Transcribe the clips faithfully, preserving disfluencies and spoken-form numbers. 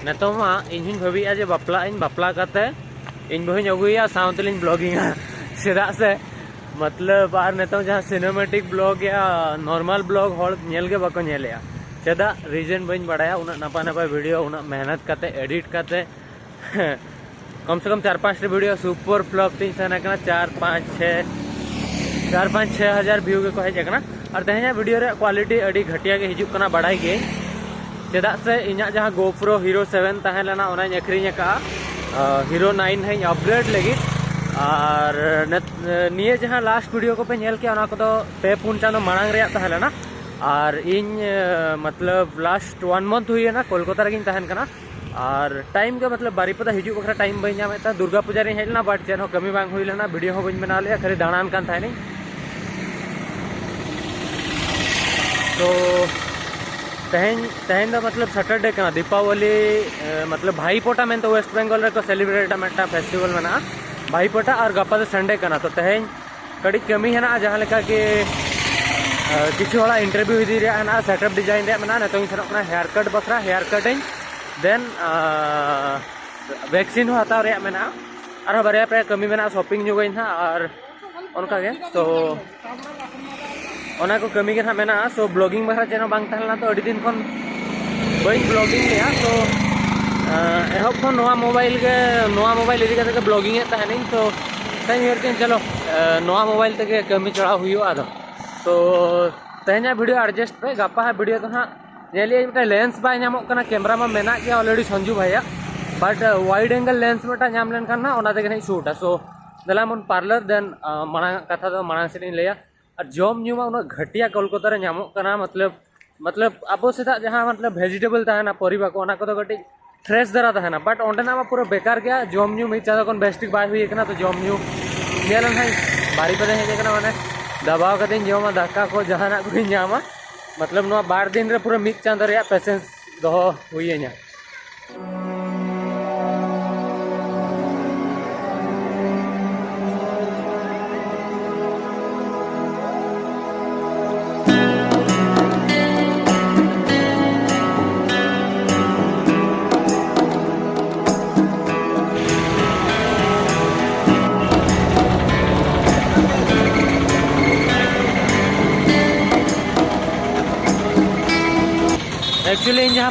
ᱱᱤᱛᱚᱝ ᱢᱟ ᱤᱧ ᱦᱚᱧ ᱵᱷᱟᱹᱵᱤᱭᱮᱫᱼᱟ ᱡᱮ ᱵᱟᱯᱞᱟᱜ ᱟᱹᱧ, ᱵᱟᱯᱞᱟ ᱠᱟᱛᱮ ᱤᱧ ᱵᱟᱹᱦᱩᱧ ᱟᱹᱜᱩᱭᱮᱭᱟ, ᱥᱟᱶ ᱛᱮᱞᱤᱧ ᱵᱞᱚᱜᱤᱝᱟ᱾ ᱪᱮᱫᱟᱜ ᱥᱮ ᱢᱚᱛᱞᱚᱵ ᱟᱨ ᱱᱤᱛᱚᱝ ᱡᱟᱦᱟᱸ ᱥᱤᱱᱮᱢᱮᱴᱤᱠ ᱵᱞᱚᱜ ᱭᱟ, ᱱᱚᱨᱢᱟᱞ ᱵᱞᱚᱜ ᱦᱚᱲ ᱧᱮᱞ ᱜᱮ ᱵᱟᱠᱚ ᱧᱮᱞᱮᱜᱼᱟ᱾ ᱪᱮᱫᱟᱜ? ᱨᱤᱡᱮᱱ ᱵᱟᱹᱧ ᱵᱟᱲᱟᱭᱟ᱾ ᱩᱱᱟᱹᱜ ᱱᱟᱯᱟᱭ ᱱᱟᱯᱟᱭ ᱵᱷᱤᱰᱤᱭᱳ ᱩᱱᱟᱹᱜ ᱢᱮᱦᱱᱚᱛ ᱠᱟᱛᱮ ᱮᱰᱤᱴ ᱠᱟᱛᱮ ᱠᱚᱢ ᱥᱮ ᱠᱚᱢ ᱪᱟᱨ ᱯᱟᱸᱪᱴᱤ ᱵᱷᱤᱰᱤᱭᱳ ᱥᱩᱯᱟᱨ ᱯᱷᱞᱚᱯ ᱛᱤᱧ ᱥᱮᱱ ᱟᱠᱟᱱᱟ᱾ ᱪᱟᱨ ᱯᱟᱸᱪ ᱪᱷᱮ ᱪᱟᱨ ᱯᱟᱸᱪ ᱪᱷᱮ ᱦᱟᱡᱟᱨ ᱵᱷᱤᱭᱩ ᱜᱮᱠᱚ ᱦᱮᱡ ᱟᱠᱟᱱᱟ᱾ ᱟᱨ ᱛᱮᱦᱮᱧᱟᱜ ᱵᱷᱤᱰᱤᱭᱳ ᱨᱮᱭᱟᱜ ᱠᱣᱟᱞᱤᱴᱤ ᱟᱹᱰᱤ ᱜᱷᱟᱹᱴᱤᱭᱟ ᱜᱮ ᱦᱤᱡᱩᱜ ᱠᱟᱱᱟ, ᱵᱟᱲᱟᱭ ᱜᱮ᱾ ᱪᱮᱫᱟᱜ ᱥᱮ ᱤᱧᱟᱹᱜ ᱡᱟᱦᱟᱸ GoPro Hero seven ᱛᱟᱦᱮᱸ ᱞᱮᱱᱟ, ᱚᱱᱟᱧ ᱟᱹᱠᱷᱨᱤᱧ ᱟᱠᱟᱫᱼᱟ᱾ ᱦᱤᱨᱳ ᱱᱟᱭᱤᱱ ᱦᱟᱸᱜ ᱤᱧ ᱟᱯᱜᱨᱮᱰ ᱞᱟᱹᱜᱤᱫ᱾ ᱟᱨ ᱱᱤᱛ- ᱱᱤᱭᱟᱹ ᱡᱟᱦᱟᱸ ᱞᱟᱥᱴ ᱵᱷᱤᱰᱤᱭᱳ ᱠᱚᱯᱮ ᱧᱮᱞ ᱠᱮᱜᱼᱟ, ᱚᱱᱟ ᱠᱚᱫᱚ ᱯᱮ ᱯᱩᱱ ᱪᱟᱸᱫᱳ ᱢᱟᱲᱟᱝ ᱨᱮᱭᱟᱜ ᱛᱟᱦᱮᱸ ᱞᱮᱱᱟ᱾ ᱟᱨ ᱤᱧ ᱢᱚᱛᱞᱚᱵ ᱞᱟᱥᱴ ᱚᱣᱟᱱ ᱢᱟᱱᱛᱷ ᱦᱩᱭ ᱮᱱᱟ, ᱠᱳᱞᱠᱟᱛᱟ ᱨᱮᱜᱮᱧ ᱛᱟᱦᱮᱱ ᱠᱟᱱᱟ᱾ ᱟᱨ ᱴᱟᱭᱤᱢ ᱜᱮ ᱢᱚᱛᱞᱚᱵ ᱵᱟᱨᱤᱯᱟᱫᱟ ᱦᱤᱡᱩᱜ ᱵᱟᱠᱷᱨᱟ ᱴᱟᱭᱤᱢ ᱵᱟᱹᱧ ᱧᱟᱢᱮᱫ ᱛᱟᱦᱮᱸᱫ᱾ ᱫᱩᱨᱜᱟ ᱯᱩᱡᱟ ᱨᱤᱧ ᱦᱮᱡ ᱞᱮᱱᱟ, ᱵᱟᱴ ᱪᱮᱫ ᱦᱚᱸ ᱠᱟᱹᱢᱤ ᱵᱟᱝ ᱦᱩᱭ ᱞᱮᱱᱟ, ᱵᱷᱤᱰᱤᱭᱳ ᱦᱚᱸ ᱵᱟᱹᱧ ᱵᱮᱱᱟᱣ ᱞᱮᱫᱼᱟ, ᱠᱷᱟᱹᱞᱤ ᱫᱟᱬᱟᱱ ᱠᱟᱱ ᱛᱟᱦᱮᱱᱤᱧ᱾ ᱛᱚ ᱛᱮᱦᱮᱧ ᱛᱮᱦᱮᱧ ᱫᱚ ᱢᱚᱛᱞᱚᱵ ᱥᱮᱴᱟᱨᱰᱮ ᱠᱟᱱᱟ, ᱫᱤᱯᱟᱵᱚᱞᱤ᱾ ᱢᱚᱛᱞᱚᱵ ᱵᱷᱟᱭᱤᱯᱳᱴᱟ ᱢᱮᱱᱛᱮ ᱳᱭᱮᱥᱴ ᱵᱮᱝᱜᱚᱞ ᱨᱮᱠᱚ ᱥᱮᱞᱤᱵᱨᱮᱴᱟ, ᱢᱤᱫᱴᱟᱝ ᱯᱷᱮᱥᱴᱤᱵᱷᱮᱞ ᱢᱮᱱᱟᱜᱼᱟ ᱵᱷᱟᱭᱤᱯᱳᱴᱟ᱾ ᱟᱨ ᱜᱟᱯᱟ ᱫᱚ ᱥᱟᱱᱰᱮ ᱠᱟᱱᱟ, ᱛᱚ ᱛᱮᱦᱮᱧ ᱠᱟᱹᱴᱤᱡ ᱠᱟᱹᱢᱤ ᱦᱮᱱᱟᱜᱼᱟ, ᱡᱟᱦᱟᱸ ᱞᱮᱠᱟ ᱜᱮ ᱠᱤᱪᱷᱩ ᱦᱚᱲᱟᱜ ᱤᱱᱴᱟᱨᱵᱷᱤᱭᱩ ᱤᱫᱤ ᱨᱮᱭᱟᱜ ᱦᱮᱱᱟᱜᱼᱟ, ᱥᱮᱴᱟᱯ ᱰᱤᱡᱟᱭᱤᱱ ᱨᱮᱭᱟᱜ ᱢᱮᱱᱟᱜᱼᱟ᱾ ᱱᱤᱛᱚᱝ ᱤᱧ ᱥᱮᱱᱚᱜ ᱠᱟᱱᱟ ᱦᱮᱭᱟᱨ ᱠᱟᱴ ᱵᱟᱠᱷᱨᱟ, ᱦᱮᱭᱟᱨ ᱠᱟᱴ ᱟᱹᱧ᱾ ᱫᱮᱱ ᱵᱷᱮᱠᱥᱤᱱ ᱦᱚᱸ ᱦᱟᱛᱟᱣ ᱨᱮᱭᱟᱜ ᱢᱮᱱᱟᱜᱼᱟ᱾ ᱟᱨᱦᱚᱸ ᱵᱟᱨᱭᱟ ᱯᱮᱭᱟ ᱠᱟᱹᱢᱤ ᱢᱮᱱᱟᱜᱼᱟ, ᱥᱚᱯᱤᱝ ᱧᱚᱜᱟᱹᱧ ᱦᱟᱸᱜ᱾ ᱟᱨ ᱚᱱᱠᱟ ᱜᱮ, ᱛᱚ ᱚᱱᱟ ᱠᱚ ᱠᱟᱹᱢᱤ ᱜᱮ ᱱᱟᱦᱟᱜ ᱢᱮᱱᱟᱜᱼᱟ᱾ ᱥᱳ ᱵᱞᱚᱜᱤᱝ ᱵᱟᱠᱷᱨᱟ ᱪᱮᱫ ᱦᱚᱸ ᱵᱟᱝ ᱛᱟᱦᱮᱸ ᱞᱮᱱᱟ, ᱛᱚ ᱟᱹᱰᱤ ᱫᱤᱱ ᱠᱷᱚᱱ ᱵᱟᱹᱧ ᱵᱞᱚᱜᱤᱝ ᱞᱮᱜᱼᱟ᱾ ᱛᱚ ᱮᱦᱚᱵ ᱠᱷᱚᱱ ᱱᱚᱣᱟ ᱢᱳᱵᱟᱭᱤᱞ ᱜᱮ, ᱱᱚᱣᱟ ᱢᱳᱵᱟᱭᱤᱞ ᱤᱫᱤ ᱠᱟᱛᱮ ᱜᱮ ᱵᱞᱚᱜᱤᱝ ᱮᱫ ᱛᱟᱦᱮᱱᱤᱧ᱾ ᱛᱚ ᱛᱮᱦᱮᱧ ᱩᱭᱦᱟᱹᱨ ᱠᱮᱫᱟᱹᱧ, ᱪᱚᱞᱚ ᱱᱚᱣᱟ ᱢᱳᱵᱟᱭᱤᱞ ᱛᱮᱜᱮ ᱠᱟᱹᱢᱤ ᱪᱟᱞᱟᱣ ᱦᱩᱭᱩᱜᱼᱟ᱾ ᱟᱫᱚ ᱛᱚ ᱛᱮᱦᱮᱧᱟᱜ ᱵᱷᱤᱰᱤᱭᱳ ᱮᱰᱡᱟᱥᱴ ᱯᱮ, ᱜᱟᱯᱟ ᱦᱟᱸᱜ ᱵᱷᱤᱰᱤᱭᱳ ᱫᱚ ᱦᱟᱸᱜ ᱧᱮᱞᱮᱜᱼᱟᱹᱧ ᱢᱤᱫᱴᱟᱝ ᱞᱮᱱᱥ ᱵᱟᱭ ᱧᱟᱢᱚᱜ ᱠᱟᱱᱟ, ᱠᱮᱢᱨᱟ ᱢᱟ ᱢᱮᱱᱟᱜ ᱜᱮᱭᱟ ᱚᱞᱨᱮᱰᱤ ᱥᱚᱧᱡᱩ ᱵᱷᱟᱭᱟᱜ, ᱵᱟᱴ ᱣᱟᱭᱤᱰ ᱮᱝᱜᱮᱞ ᱞᱮᱱᱥ ᱢᱤᱫᱴᱟᱝ ᱧᱟᱢ ᱞᱮᱱᱠᱷᱟᱱ ᱦᱟᱸᱜ ᱚᱱᱟ ᱛᱮᱜᱮ ᱦᱟᱸᱜ ᱤᱧ ᱥᱩᱴᱟ᱾ ᱥᱳ ᱫᱮᱞᱟ ᱵᱚᱱ ᱯᱟᱨᱞᱟᱨ, ᱫᱮᱱ ᱢᱟᱲᱟᱝ ᱟᱜ ᱠᱟᱛᱷᱟ ᱫᱚ ᱢᱟᱲᱟᱝ ᱥᱮᱫ ᱤᱧ ᱞᱟᱹᱭᱟ᱾ ᱟᱨ ᱡᱚᱢ ᱧᱩ ᱢᱟ ᱩᱱᱟᱹᱜ ᱜᱷᱟᱹᱴᱤᱭᱟ ᱠᱳᱞᱠᱟᱛᱟ ᱨᱮ ᱧᱟᱢᱚᱜ ᱠᱟᱱᱟ, ᱢᱚᱛᱞᱚᱵ ᱢᱚᱛᱞᱚᱵ ᱟᱵᱚ ᱥᱮᱫᱟᱜ ᱡᱟᱦᱟᱸ ᱢᱚᱛᱞᱚᱵ ᱵᱷᱮᱡᱤᱴᱮᱵᱚᱞ ᱛᱟᱦᱮᱱᱟ, ᱯᱚᱨᱤᱵᱟ ᱠᱚ, ᱚᱱᱟ ᱠᱚᱫᱚ ᱠᱟᱹᱴᱤᱡ ᱯᱷᱨᱮᱥ ᱫᱷᱟᱨᱟ ᱛᱟᱦᱮᱱᱟ, ᱵᱟᱴ ᱚᱸᱰᱮᱱᱟᱜ ᱢᱟ ᱯᱩᱨᱟᱹ ᱵᱮᱠᱟᱨ ᱜᱮᱭᱟ᱾ ᱡᱚᱢ ᱧᱩ ᱢᱤᱫ ᱪᱟᱸᱫᱳ ᱠᱷᱚᱱ ᱵᱮᱥ ᱴᱷᱤᱠ ᱵᱟᱭ ᱦᱩᱭ ᱟᱠᱟᱱᱟ, ᱛᱚ ᱡᱚᱢ ᱧᱩ ᱧᱮᱞ ᱞᱮᱱᱠᱷᱟᱱ ᱵᱟᱨᱤᱯᱟᱫᱟᱧ ᱦᱮᱡ ᱟᱠᱟᱱᱟ, ᱢᱟᱱᱮ ᱫᱟᱵᱟᱣ ᱠᱟᱛᱮᱧ ᱡᱚᱢᱟ, ᱫᱟᱠᱟ ᱠᱚ ᱡᱟᱦᱟᱱᱟᱜ ᱠᱚᱧ ᱧᱟᱢᱟ᱾ ᱢᱚᱛᱞᱚᱵ ᱱᱚᱣᱟ ᱵᱟᱨ ᱫᱤᱱ ᱨᱮ ᱯᱩᱨᱟᱹ ᱢᱤᱫ ᱪᱟᱸᱫᱳ ᱨᱮᱭᱟᱜ ᱯᱮᱥᱮᱱᱥ ᱫᱚᱦᱚ ᱦᱩᱭᱟᱹᱧᱟ᱾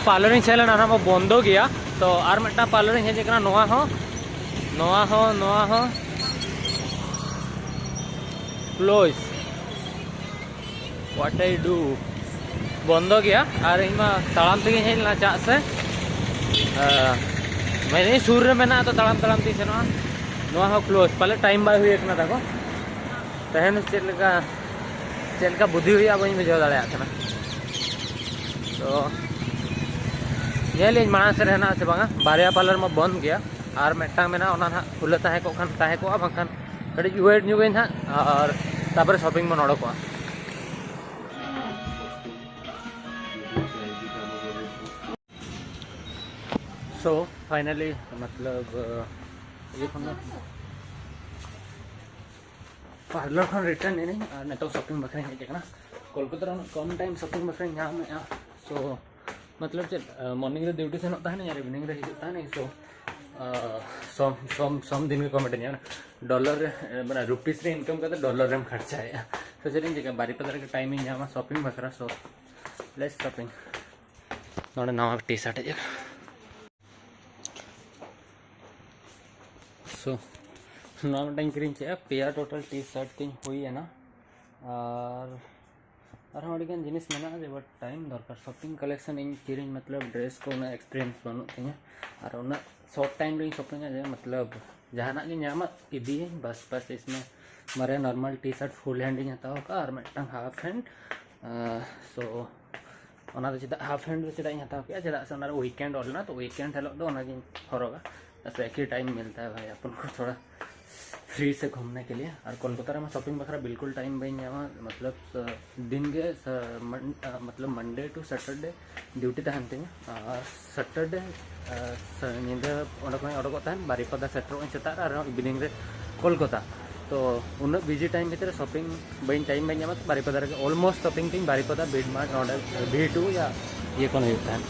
ᱯᱟᱨᱞᱟᱨ ᱤᱧ ᱥᱮᱱ ᱞᱮᱱᱟ, ᱚᱱᱟ ᱢᱟ ᱵᱚᱱᱫᱚ ᱜᱮᱭᱟ᱾ ᱛᱚ ᱟᱨ ᱢᱤᱫᱴᱟᱝ ᱯᱟᱨᱞᱟᱨ ᱤᱧ ᱦᱮᱡ ᱟᱠᱟᱱᱟ, ᱱᱚᱣᱟ ᱦᱚᱸ, ᱱᱚᱣᱟ ᱦᱚᱸ, ᱱᱚᱣᱟ ᱦᱚᱸ ᱠᱞᱳᱡᱽ᱾ What I do, ᱵᱚᱱᱫᱚ ᱜᱮᱭᱟ᱾ ᱟᱨ ᱤᱧ ᱢᱟ ᱛᱟᱲᱟᱢ ᱛᱮᱜᱮᱧ ᱦᱮᱡ ᱞᱮᱱᱟ, ᱪᱟᱜ ᱥᱮ ᱢᱮᱱᱮᱫ ᱥᱩᱨ ᱨᱮ ᱢᱮᱱᱟᱜᱼᱟ, ᱛᱚ ᱛᱟᱲᱟᱢ ᱛᱟᱲᱟᱢ ᱛᱮᱧ ᱥᱮᱱᱚᱜᱼᱟ᱾ ᱱᱚᱣᱟ ᱦᱚᱸ ᱠᱞᱳᱡᱽ, ᱯᱟᱞᱮ ᱴᱟᱭᱤᱢ ᱵᱟᱭ ᱦᱩᱭ ᱟᱠᱟᱱᱟ ᱛᱟᱠᱚ᱾ ᱛᱮᱦᱮᱧ ᱪᱮᱫ ᱞᱮᱠᱟ, ᱪᱮᱫ ᱞᱮᱠᱟ ᱵᱩᱫᱷᱤ ᱦᱩᱭᱩᱜᱼᱟ, ᱵᱟᱹᱧ ᱵᱩᱡᱷᱟᱹᱣ ᱫᱟᱲᱮᱭᱟᱜ ᱠᱟᱱᱟ᱾ ᱛᱚ ᱧᱮᱞ ᱤᱧ ᱢᱟᱲᱟᱝ ᱥᱮᱫ ᱨᱮ ᱦᱮᱱᱟᱜᱼᱟ ᱥᱮ ᱵᱟᱝᱟ᱾ ᱵᱟᱨᱭᱟ ᱯᱟᱨᱞᱟᱨ ᱢᱟ ᱵᱚᱱᱫ ᱜᱮᱭᱟ, ᱟᱨ ᱢᱤᱫᱴᱟᱝ ᱢᱮᱱᱟᱜᱼᱟ, ᱚᱱᱟ ᱱᱟᱦᱟᱜ ᱠᱷᱩᱞᱟᱹ ᱛᱟᱦᱮᱸ ᱠᱚᱜ ᱠᱷᱟᱱ ᱛᱟᱦᱮᱸ ᱠᱚᱜᱼᱟ, ᱵᱟᱝᱠᱷᱟᱱ ᱠᱟᱹᱴᱤᱡ ᱣᱮᱴ ᱧᱚᱜᱟᱹᱧ ᱱᱟᱦᱟᱜ, ᱟᱨ ᱛᱟᱨᱯᱚᱨᱮ ᱥᱚᱯᱤᱝ ᱵᱚᱱ ᱚᱰᱚᱠᱚᱜᱼᱟ᱾ So finally, ᱢᱚᱛᱞᱚᱵ, ᱤᱭᱟᱹ ᱠᱷᱚᱱ ᱫᱚ ᱯᱟᱨᱞᱟᱨ ᱠᱷᱚᱱ ᱨᱤᱴᱟᱨᱱ ᱮᱱᱟᱹᱧ ᱟᱨ ᱱᱤᱛᱚᱜ ᱥᱚᱯᱤᱝ ᱵᱟᱠᱷᱨᱟᱧ ᱦᱮᱡ ᱟᱠᱟᱱᱟ᱾ ᱠᱳᱞᱠᱟᱛᱟ ᱨᱮ ᱩᱱᱟᱹᱜ ᱠᱚᱢ ᱴᱟᱭᱤᱢ ᱥᱚᱯᱤᱝ ᱵᱟᱠᱷᱨᱟᱧ ᱧᱟᱢᱮᱫᱼᱟ᱾ ᱥᱳ ᱢᱚᱛᱞᱚᱵ ᱪᱮᱫ, ᱢᱚᱨᱱᱤᱝ ᱨᱮ ᱰᱤᱭᱩᱴᱤ ᱥᱮᱱᱚᱜ ᱛᱟᱦᱮᱱᱟᱹᱧ ᱟᱨ ᱤᱵᱷᱤᱱᱤᱝ ᱨᱮ ᱦᱤᱡᱩᱜ ᱛᱟᱦᱮᱱᱟᱹᱧ᱾ ᱥᱳ ᱥᱚᱢ ᱥᱚᱢ ᱥᱚᱢ ᱫᱤᱱ ᱜᱮᱠᱚ ᱢᱮᱛᱟᱹᱧᱟ, ᱰᱚᱞᱟᱨ ᱨᱮ, ᱢᱟᱱᱮ ᱨᱩᱯᱤᱥ ᱨᱮ ᱤᱱᱠᱟᱢ ᱠᱟᱛᱮ ᱰᱚᱞᱟᱨ ᱨᱮᱢ ᱠᱷᱟᱨᱪᱟᱭᱮᱫᱼᱟ᱾ ᱥᱳ ᱪᱮᱫ ᱤᱧ ᱪᱤᱠᱟᱹ, ᱵᱟᱨᱤᱯᱟᱫᱟ ᱨᱮᱜᱮ ᱴᱟᱭᱤᱢ ᱤᱧ ᱧᱟᱢᱟ ᱥᱚᱯᱤᱝ ᱵᱟᱠᱷᱨᱟ᱾ ᱥᱳ ᱞᱮᱴᱥ ᱥᱚᱯᱤᱝ᱾ ᱱᱚᱰᱮ ᱱᱟᱣᱟ ᱴᱤ ᱥᱟᱨᱴ ᱦᱮᱡ ᱟᱠᱟᱱᱟ᱾ ᱥᱳ ᱱᱚᱣᱟ ᱢᱤᱫᱴᱟᱝ ᱠᱤᱨᱤᱧ ᱠᱮᱫᱼᱟ, ᱯᱮᱭᱟ ᱴᱳᱴᱟᱞ ᱴᱤ ᱥᱟᱨᱴ ᱛᱤᱧ ᱦᱩᱭ ᱮᱱᱟ᱾ ᱟᱨ ᱟᱨᱦᱚᱸ ᱟᱹᱰᱤᱜᱟᱱ ᱡᱤᱱᱤᱥ ᱢᱮᱱᱟᱜᱼᱟ ᱡᱮ, but ᱴᱟᱭᱤᱢ ᱫᱚᱨᱠᱟᱨ᱾ ᱥᱚᱯᱤᱝ ᱠᱟᱞᱮᱠᱥᱚᱱ ᱤᱧ ᱠᱤᱨᱤᱧ, ᱢᱚᱛᱞᱚᱵ ᱰᱨᱮᱥ ᱠᱚ ᱩᱱᱟᱹᱜ ᱮᱠᱥᱯᱤᱨᱤᱭᱮᱱᱥ ᱵᱟᱹᱱᱩᱜ ᱛᱤᱧᱟᱹ᱾ ᱟᱨ ᱩᱱᱟᱹᱜ ᱥᱚᱨᱴ ᱴᱟᱭᱤᱢ ᱨᱤᱧ ᱥᱚᱯᱤᱝᱟ ᱡᱮ, ᱢᱚᱛᱞᱚᱵ ᱡᱟᱦᱟᱱᱟᱜ ᱜᱤᱧ ᱧᱟᱢᱟ ᱤᱫᱤᱭᱟᱹᱧ, ᱵᱟᱥ ᱵᱟᱥ ᱤᱥᱢᱮ᱾ ᱢᱟᱨᱮ ᱱᱚᱨᱢᱟᱞ ᱴᱤ ᱥᱟᱨᱴ ᱯᱷᱩᱞ ᱦᱮᱱᱰ ᱤᱧ ᱦᱟᱛᱟᱣ ᱟᱠᱟᱫᱼᱟ ᱟᱨ ᱢᱤᱫᱴᱟᱝ ᱦᱟᱯ ᱦᱮᱱᱰ᱾ ᱥᱳ ᱚᱱᱟ ᱫᱚ ᱪᱮᱫᱟᱜ ᱦᱟᱯ ᱦᱮᱱᱰ ᱫᱚ ᱪᱮᱫᱟᱜ ᱤᱧ ᱦᱟᱛᱟᱣ ᱠᱮᱫᱼᱟ? ᱪᱮᱫᱟᱜ ᱥᱮ ᱚᱱᱟ ᱨᱮ ᱣᱤᱠᱮᱱᱰ ᱚᱞ ᱞᱮᱱᱟ, ᱛᱚ ᱣᱤᱠᱮᱱᱰ ᱦᱤᱞᱳᱜ ᱫᱚ ᱚᱱᱟᱜᱤᱧ ᱦᱚᱨᱚᱜᱟ᱾ ᱵᱟᱥ ᱮᱠ ᱦᱤ ᱴᱟᱭᱤᱢ ᱢᱤᱞᱛᱟ ᱦᱟᱭ ᱵᱷᱟᱭ ᱟᱯᱚᱱ ᱠᱚ ᱛᱷᱚᱲᱟ ᱯᱷᱨᱤ ᱥᱮ ᱜᱷᱩᱢᱱᱮ ᱠᱮ ᱞᱤᱭᱮ᱾ ᱟᱨ ᱠᱳᱞᱠᱟᱛᱟ ᱨᱮᱢᱟ ᱥᱚᱯᱤᱝ ᱵᱟᱠᱷᱨᱟ ᱵᱤᱞᱠᱩᱞ ᱴᱟᱭᱤᱢ ᱵᱟᱹᱧ ᱧᱟᱢᱟ, ᱢᱚᱛᱞᱚᱵ ᱫᱤᱱ ᱜᱮ ᱥᱟ-, ᱢᱟᱱ-, ᱟ, ᱢᱚᱛᱞᱚᱵ ᱢᱟᱱᱰᱮ ᱴᱩ ᱥᱮᱴᱟᱨᱰᱮ ᱰᱤᱭᱩᱴᱤ ᱛᱟᱦᱮᱱ ᱛᱤᱧᱟ᱾ ᱟᱨ ᱥᱮᱴᱟᱨᱰᱮ, ᱟ, ᱥᱟ-, ᱧᱤᱫᱟᱹ ᱚᱸᱰᱮ ᱠᱷᱚᱱᱤᱧ ᱚᱰᱚᱠᱚᱜ ᱛᱟᱦᱮᱱ, ᱵᱟᱨᱤᱯᱟᱫᱟ ᱥᱮᱴᱮᱨᱚᱜ ᱟᱹᱧ ᱥᱮᱛᱟᱜ ᱨᱮ, ᱟᱨᱦᱚᱸ ᱤᱵᱷᱤᱱᱤᱝ ᱨᱮ ᱠᱳᱞᱠᱟᱛᱟ᱾ ᱛᱚ ᱩᱱᱟᱹᱜ ᱵᱤᱡᱤ ᱴᱟᱭᱤᱢ ᱵᱷᱤᱛᱨᱤ ᱨᱮ ᱥᱚᱯᱤᱝ ᱵᱟᱹᱧ, ᱴᱟᱭᱤᱢ ᱵᱟᱹᱧ ᱧᱟᱢᱟ᱾ ᱵᱟᱨᱤᱯᱟᱫᱟ ᱨᱮᱜᱮ ᱚᱞᱢᱳᱥᱴ ᱥᱚᱯᱤᱝ ᱛᱤᱧ ᱵᱟᱨᱤᱯᱟᱫᱟ, ᱵᱤᱜᱽ ᱢᱟᱨᱴ, ᱱᱚᱰᱮ ᱵᱷᱤ ᱴᱩ ᱭᱟ ᱤᱭᱟᱹ ᱠᱷᱚᱱ ᱦᱩᱭᱩᱜ ᱛᱟᱦᱮᱱ᱾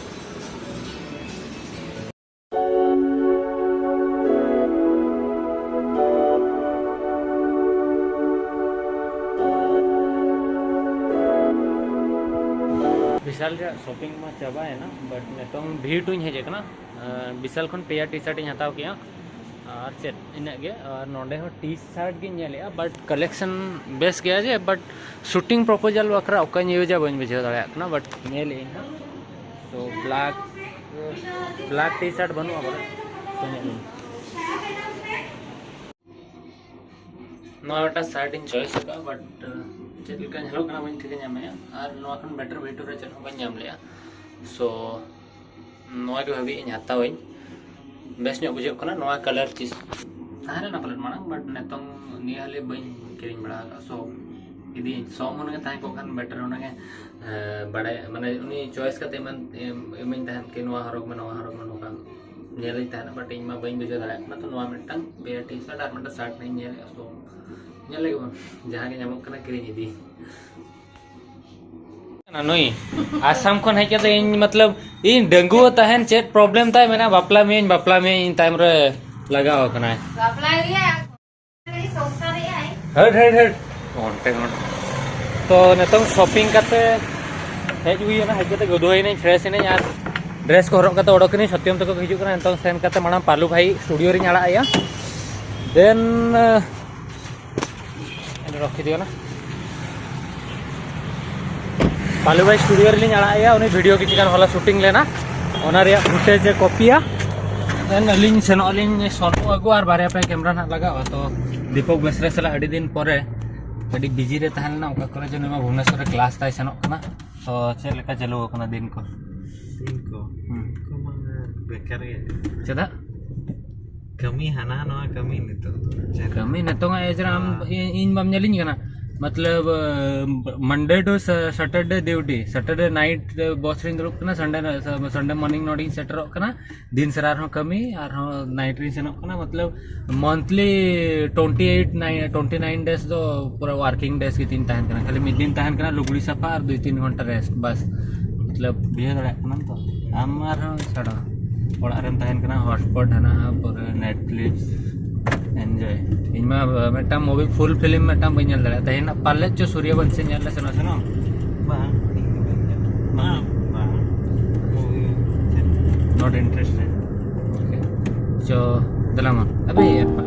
ᱵᱤᱥᱟᱞ ᱨᱮᱭᱟᱜ ᱥᱚᱯᱤᱝ ᱢᱟ ᱪᱟᱵᱟᱭᱮᱱᱟ, ᱵᱟᱴ ᱱᱤᱛᱚᱝ ᱵᱷᱤ ᱴᱩᱧ ᱦᱮᱡ ᱟᱠᱟᱱᱟ᱾ ᱟᱨ ᱵᱤᱥᱟᱞ ᱠᱷᱚᱱ ᱯᱮᱭᱟ ᱴᱤ ᱥᱟᱨᱴ ᱤᱧ ᱦᱟᱛᱟᱣ ᱠᱮᱜᱼᱟ᱾ ᱟᱨ ᱪᱮᱫ, ᱤᱱᱟᱹᱜ ᱜᱮ᱾ ᱟᱨ ᱱᱚᱰᱮ ᱦᱚᱸ ᱴᱤ ᱥᱟᱨᱴ ᱜᱤᱧ ᱧᱮᱞᱮᱜᱼᱟ, ᱵᱟᱴ ᱠᱟᱞᱮᱠᱥᱚᱱ ᱵᱮᱥ ᱜᱮᱭᱟ ᱡᱮ, ᱵᱟᱴ ᱥᱩᱴᱤᱝ ᱯᱨᱚᱯᱳᱡᱟᱞ ᱵᱟᱠᱷᱨᱟ ᱚᱠᱟᱧ ᱤᱭᱩᱡᱟ ᱵᱟᱹᱧ ᱵᱩᱡᱷᱟᱹᱣ ᱫᱟᱲᱮᱭᱟᱜ ᱠᱟᱱᱟ, ᱵᱟᱴ ᱧᱮᱞᱮᱜ ᱟᱹᱧ ᱦᱟᱸᱜ᱾ ᱛᱚ ᱵᱞᱮᱠ, ᱵᱞᱮᱠ ᱴᱤ ᱥᱟᱨᱴ ᱵᱟᱹᱱᱩᱜᱼᱟ ᱵᱚᱞᱮ, ᱛᱚ ᱧᱮᱞ ᱟᱹᱧ᱾ ᱱᱚᱣᱟ ᱢᱤᱫᱴᱟᱝ ᱥᱟᱨᱴ ᱤᱧ ᱪᱚᱭᱮᱥ ᱟᱠᱟᱫᱼᱟ, ᱵᱟᱴ ᱪᱮᱫ ᱞᱮᱠᱟ ᱧᱮᱞᱚᱜ ᱠᱟᱱᱟ ᱵᱟᱹᱧ ᱴᱷᱤᱠᱟᱹ ᱧᱟᱢᱮᱫᱼᱟ᱾ ᱟᱨ ᱱᱚᱣᱟ ᱠᱷᱚᱱ ᱵᱮᱴᱟᱨ ᱵᱷᱤ ᱴᱩ ᱨᱮ ᱪᱮᱫ ᱦᱚᱸ ᱵᱟᱹᱧ ᱧᱟᱢ ᱞᱮᱜᱼᱟ᱾ ᱥᱳ ᱱᱚᱣᱟ ᱜᱮ ᱵᱷᱟᱵᱤ ᱤᱧ ᱦᱟᱛᱟᱣᱟᱹᱧ, ᱵᱮᱥ ᱧᱚᱜ ᱵᱩᱡᱷᱟᱹᱜ ᱠᱟᱱᱟ᱾ ᱱᱚᱣᱟ ᱠᱟᱞᱟᱨ ᱪᱤᱥ ᱛᱟᱦᱮᱸ ᱞᱮᱱᱟ ᱯᱟᱞᱮᱱ ᱢᱟᱲᱟᱝ, ᱵᱟᱴ ᱱᱤᱛᱚᱝ ᱱᱤᱭᱟᱹ ᱦᱟᱹᱞᱤ ᱵᱟᱹᱧ ᱠᱤᱨᱤᱧ ᱵᱟᱲᱟ ᱟᱠᱟᱫᱼᱟ᱾ ᱥᱳ ᱤᱫᱤᱭᱟᱹᱧ, ᱥᱳ ᱦᱩᱱᱟᱹᱝ ᱮ ᱛᱟᱦᱮᱸ ᱠᱚᱜ ᱠᱷᱟᱱ ᱵᱮᱴᱟᱨ ᱦᱩᱱᱟᱹᱝ ᱮ, ᱮ, ᱵᱟᱲᱟᱭ, ᱢᱟᱱᱮ ᱩᱱᱤ ᱪᱚᱭᱮᱥ ᱠᱟᱛᱮ ᱮᱢᱟᱱ-, ᱮᱢ-, ᱤᱢᱟᱹᱧ ᱛᱟᱦᱮᱸᱫ ᱠᱤ ᱱᱚᱣᱟ ᱦᱚᱨᱚᱜ ᱢᱮ, ᱱᱚᱣᱟ ᱦᱚᱨᱚᱜ ᱢᱮ, ᱱᱚᱝᱠᱟ ᱧᱮᱞᱤᱧ ᱛᱟᱦᱮᱸᱫ, ᱵᱟᱴ ᱤᱧ ᱢᱟ ᱵᱟᱹᱧ ᱵᱩᱡᱷᱟᱹᱣ ᱫᱟᱲᱮᱭᱟᱜ ᱠᱟᱱᱟ᱾ ᱛᱚ ᱱᱚᱣᱟ ᱢᱤᱫᱴᱟᱝ ᱯᱮᱭᱟ ᱴᱤ ᱥᱟᱨᱴ ᱟᱨ ᱢᱤᱫᱴᱟᱝ ᱥᱟᱨᱴ ᱤᱧ ᱧᱮᱞᱮᱫᱼᱟ᱾ ᱥᱳ ᱧᱮᱞ ᱞᱮᱜᱮ ᱵᱚᱱ, ᱡᱟᱦᱟᱸ ᱜᱮ ᱧᱟᱢᱚᱜ ᱠᱟᱱᱟ ᱠᱤᱨᱤᱧ ᱤᱫᱤ᱾ ᱱᱩᱭ ᱟᱥᱟᱢ ᱠᱷᱚᱱ ᱦᱮᱡ ᱠᱟᱛᱮ ᱤᱧ, ᱢᱚᱛᱞᱚᱵ, ᱤᱧ ᱰᱟᱺᱜᱩᱣᱟᱹ ᱛᱟᱦᱮᱱ ᱪᱮᱫ ᱯᱨᱚᱵᱞᱮᱢ ᱛᱟᱭ ᱢᱮᱱᱟᱜᱼᱟ, ᱵᱟᱯᱞᱟ ᱢᱤᱭᱟᱹᱧ, ᱵᱟᱯᱞᱟ ᱢᱤᱭᱟᱹᱧ, ᱤᱧ ᱛᱟᱭᱚᱢ ᱨᱮ ᱞᱟᱜᱟᱣ ᱟᱠᱟᱱᱟᱭ᱾ ᱵᱟᱯᱞᱟ ᱨᱮᱭᱟᱜ ᱥᱚᱝᱥᱟᱨ ᱨᱮᱭᱟᱜ᱾ ᱦᱟᱹᱴ, ᱦᱟᱹᱴ, ᱦᱟᱹᱴ᱾ ᱚᱱᱛᱮ ᱠᱷᱚᱱ᱾ ᱛᱚ ᱱᱤᱛᱚᱝ ᱥᱚᱯᱤᱝ ᱠᱟᱛᱮ ᱦᱮᱡ ᱦᱩᱭ ᱮᱱᱟ, ᱦᱮᱡ ᱠᱟᱛᱮ ᱜᱚᱫᱩᱣᱟᱹᱭ ᱮᱱᱟᱹᱧ, ᱯᱷᱨᱮᱥ ᱮᱱᱟᱹᱧ ᱟᱨ ᱰᱨᱮᱥ ᱠᱚ ᱦᱚᱨᱚᱜ ᱠᱟᱛᱮ ᱚᱰᱚᱠ ᱮᱱᱟᱹᱧ᱾ ᱥᱚᱛᱭᱚᱢ ᱛᱟᱠᱚ ᱠᱚ ᱦᱤᱡᱩᱜ ᱠᱟᱱᱟ᱾ ᱱᱤᱛᱚᱝ ᱥᱮᱱ ᱠᱟᱛᱮ ᱢᱟᱲᱟᱝ ᱯᱟᱞᱩ ᱵᱷᱟᱭ ᱥᱴᱩᱰᱤᱭᱳ ᱨᱤᱧ ᱟᱲᱟᱜ ᱮᱭᱟ, ᱫᱮᱱ ᱨᱚᱠᱷᱤ ᱫᱤᱭᱳ ᱱᱟ᱾ ᱯᱟᱞᱩ ᱵᱷᱟᱭ ᱥᱴᱩᱰᱤᱭᱳ ᱨᱮᱞᱤᱧ ᱟᱲᱟᱜ ᱮᱭᱟ, ᱩᱱᱤ ᱵᱷᱤᱰᱤᱭᱳ ᱠᱤᱪᱷᱩ ᱜᱟᱱ ᱦᱚᱞᱟ ᱥᱩᱴᱤᱝ ᱞᱮᱱᱟ, ᱚᱱᱟ ᱨᱮᱭᱟᱜ ᱯᱷᱩᱴᱮᱡᱽ ᱮ ᱠᱚᱯᱤᱭᱟ᱾ ᱫᱮᱱ ᱟᱹᱞᱤᱧ ᱥᱮᱱᱚᱜ ᱟᱹᱞᱤᱧ ᱥᱚᱱᱩ ᱟᱹᱜᱩ, ᱟᱨ ᱵᱟᱨᱭᱟ ᱯᱮᱭᱟ ᱠᱮᱢᱨᱟ ᱱᱟᱦᱟᱜ ᱞᱟᱜᱟᱜᱼᱟ᱾ ᱛᱚ ᱫᱤᱯᱚᱠ ᱵᱮᱥᱨᱟ ᱥᱟᱞᱟᱜ ᱟᱹᱰᱤ ᱫᱤᱱ ᱯᱚᱨᱮ, ᱟᱹᱰᱤ ᱵᱤᱡᱤ ᱨᱮ ᱛᱟᱦᱮᱸ ᱞᱮᱱᱟ, ᱚᱠᱟ ᱠᱚᱨᱮ ᱪᱚ ᱱᱚᱣᱟ ᱵᱷᱩᱵᱽᱱᱮᱥᱚᱨ ᱨᱮ ᱠᱞᱟᱥ ᱛᱟᱭ ᱥᱮᱱᱚᱜ ᱠᱟᱱᱟ᱾ ᱛᱚ ᱪᱮᱫ ᱞᱮᱠᱟ ᱪᱟᱹᱞᱩ ᱟᱠᱟᱱᱟ ᱫᱤᱱ ᱠᱚ? ᱫᱤᱱ ᱠᱚ? ᱦᱩᱸ᱾ ᱫᱤᱱ ᱠᱚ ᱢᱟ ᱵᱮᱠᱟᱨ ᱜᱮ᱾ ᱪᱮᱫᱟᱜ? ᱠᱟᱹᱢᱤ ᱦᱟᱱᱟ ᱱᱚᱣᱟ ᱠᱟᱹᱢᱤ ᱱᱤᱛᱚᱜ ᱫᱚ᱾ ᱪᱮᱫ? ᱠᱟᱹᱢᱤ ᱱᱤᱛᱚᱝ ᱟᱜ age ᱨᱮ ᱟᱢ, ᱦᱮᱸ᱾ ᱤᱧ, ᱤᱧ ᱵᱟᱢ ᱧᱮᱞᱤᱧ ᱠᱟᱱᱟ? ᱢᱚᱛᱞᱚᱵ, ᱢᱟᱱᱰᱮ two Saturday duty, Saturday night Bose ᱨᱤᱧ ᱫᱩᱲᱩᱵ ᱠᱟᱱᱟ, ᱥᱟᱱᱰᱮ, ᱥᱟᱱᱰᱮ ᱢᱚᱨᱱᱤᱝ ᱱᱚᱰᱮᱧ ᱥᱮᱴᱮᱨᱚᱜ ᱠᱟᱱᱟ, ᱫᱤᱱ ᱥᱟᱨᱟ ᱨᱮᱦᱚᱸ ᱠᱟᱹᱢᱤ, ᱟᱨᱦᱚᱸ ᱱᱟᱭᱤᱴ ᱨᱤᱧ ᱥᱮᱱᱚᱜ ᱠᱟᱱᱟ᱾ ᱢᱚᱛᱞᱚᱵ monthly twenty eight, nine, twenty nine days ᱫᱚ ᱯᱩᱨᱟᱹ ᱣᱟᱨᱠᱤᱝ ᱰᱮᱡ ᱜᱮ ᱛᱤᱧ ᱛᱟᱦᱮᱱ ᱠᱟᱱᱟ᱾ ᱠᱷᱟᱹᱞᱤ ᱢᱤᱫ ᱫᱤᱱ ᱛᱟᱦᱮᱱ ᱠᱟᱱᱟ ᱞᱩᱜᱽᱲᱤ ᱥᱟᱯᱷᱟ ᱟᱨ ᱫᱩᱭ ᱛᱤᱱ ᱜᱷᱚᱱᱴᱟ ᱨᱮᱥᱴ, ᱵᱟᱥ᱾ ᱢᱚᱛᱞᱚᱵ ᱵᱩᱡᱷᱟᱹᱣ ᱫᱟᱲᱮᱭᱟᱜ ᱠᱟᱱᱟᱢ ᱛᱚ? ᱟᱢ ᱟᱨᱦᱚᱸ ᱪᱷᱟᱲᱟ ᱚᱲᱟᱜ ᱨᱮᱢ ᱛᱟᱦᱮᱱ ᱠᱟᱱᱟ, ᱦᱚᱴᱥᱯᱚᱴ ᱦᱮᱱᱟᱜᱼᱟ, ᱯᱩᱨᱟᱹ ᱱᱮᱴᱯᱷᱞᱤᱠᱥ ᱮᱱᱡᱚᱭ᱾ ᱤᱧ ᱢᱟ ᱢᱤᱫᱴᱟᱝ ᱢᱩᱵᱷᱤ, ᱯᱷᱩᱞ ᱯᱷᱤᱞᱢ ᱢᱤᱫᱴᱟᱝ ᱵᱟᱹᱧ ᱧᱮᱞ ᱫᱟᱲᱮᱭᱟᱜᱼᱟ᱾ ᱛᱮᱦᱮᱧ ᱯᱟᱞᱮ ᱪᱚ ᱥᱩᱨᱭᱚᱵᱚᱝᱥᱤ ᱧᱮᱞ ᱞᱮ ᱥᱮᱱᱚᱜ, ᱥᱮᱱᱚᱜ? ᱵᱟᱝ, ᱤᱧ ᱫᱚ ᱵᱟᱹᱧ ᱧᱮᱞ᱾ ᱵᱟᱝ, ᱵᱟᱝ᱾ Not interested. ᱳᱠᱮ᱾ ᱪᱚ, ᱫᱮᱞᱟ ᱢᱟ᱾ ᱟᱵᱮ, ᱮᱯᱟ᱾